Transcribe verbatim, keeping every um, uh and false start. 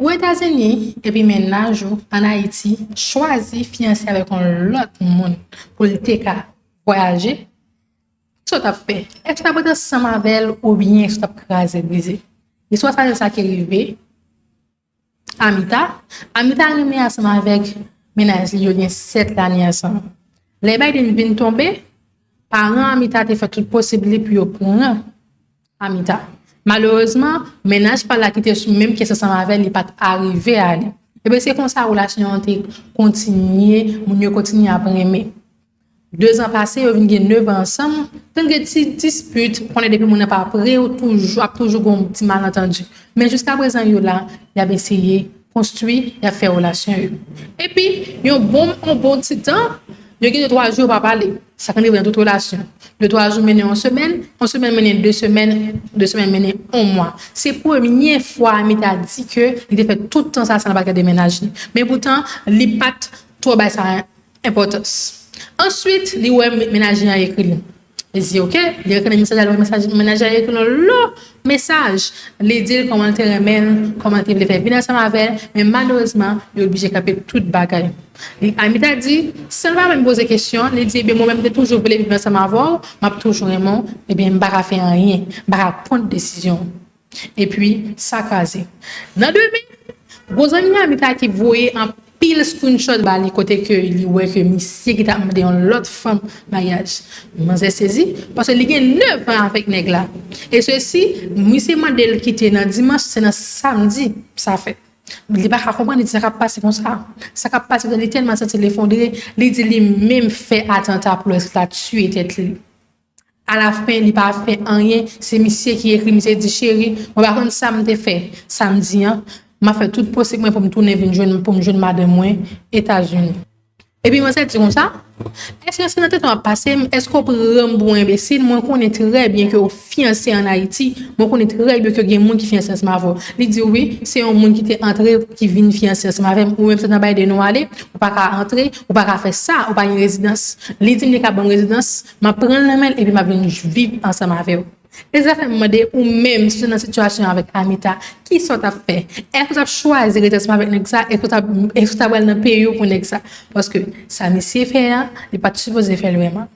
Ozetazini, epi mennaj ou ann Ayiti chwazi fiyanse avèk yon lòt moun pou l te ka vwayaje, sa w t ap fè? Èske w t ap ret ansanm avè l oubyen èske w t ap kraze brize? Istwa sa se sa ki rive Amita. Amita renmen ansanm avèk mennaj li, yo gen sèt lane ansanm. Lè Biden vin tonbe, paran Amita te fè tout posib li pou yo pran Amita. Malerezman, mennaj pa l la ki te sou menm pyès ansanm avè l, li pa t arive ale. Ebyen, se konsa relasyon an te kontinye, moun yo kontinye ap renmen. De zan pase, yo vin gen nèf an ansanm, vin gen ti dispit, ou konnen depi moun nan pa pre, ou toujou, ap toujou gen yon ti malantandi. Men jiska prezan, yo la, y ap eseye konstwi, y ap fè relasyon yo. Epi, yon bon, yon bon ti tan, yo gen de twa jou yo pa pale. Sa konn rive nan tout relasyon. De twa jou mennen yon semèn, yon semèn mennen de semèn, de semèn mennen yon mwa. Se premye fwa Amita di ke li te fè tout tan sa san l pa t gade mennaj li. Men poutan, li pa t twò bay sa enpòtans. Answit, li wè mennaj li an ekri li. Li di, oke, li rekonèt mesaj la, li wè mesaj, mennaj la ekri l yon lo mesaj. Li di l kòman l te renmen l, kòman l te vle fè vin ansanm avè l, men malerezman, yo oblije kanpe tout bagay. Li, Amita di, san l pa menm poze kesyon, li di, ebyen, mwen menm, m te toujou vle viv ansanm avè w, m ap toujou renmen w, ebyen, m pa ka fè anyen, m pa ka pran desizyon. Epi, sa kraze. Nan demen, gwo zanmi Amita ki voye anpil screenshot ba li kote ke li wè ke misye ki t ap mande yon lòt fanm maryaj. Manzè sezi, paske li gen nèf an avèk nèg la. E sesi, misye mande l kite nan dimanch, se nan samdi sa fèt. Li pa ka konprann, li di sa k ap pase konsa. Sa k ap pase, li tèlman santi l efondre, li di li menm fè atanta pou l, eske l ta tiye tèt li. Alafen, li pa fè anyen, se misye ki ekri, misye di, cheri, mwen pa konn sa m te fè samdi an, m ap fè tout posib mwen pou m tounen vin jwenn, pou m jwenn madanm mwen Etazini. Epi manzè di konsa, èske se nan tèt ou ap pase m? Èske w pran m pou yon enbesil? Mwen konnen trè byen ke w fiyanse ann Ayiti, mwen konnen trè byen ke gen moun ki fiyanse ansanm avè w. Li di wi, se yon moun ki te antre, ki vin fiyanse ansanm avè m, ou menm se nan Biden ou ale, ou pa ka antre, ou pa ka fè sa, ou pa gen rezidans. Li di m li ka ban m rezidans, m ap pran l nan men l epi m ap vin viv ansanm avè w. E sa fè m mande ou menm, si w te nan sitiyasyon avèk Amita, kisa w t ap fè? Èske w t ap chwazi rete ansanm avèk nèg sa? Èske w t ap, èske w t ap al nan peyi w pou nèg sa? Paske sa misye fè a, li pa t sipoze fè l vrèman.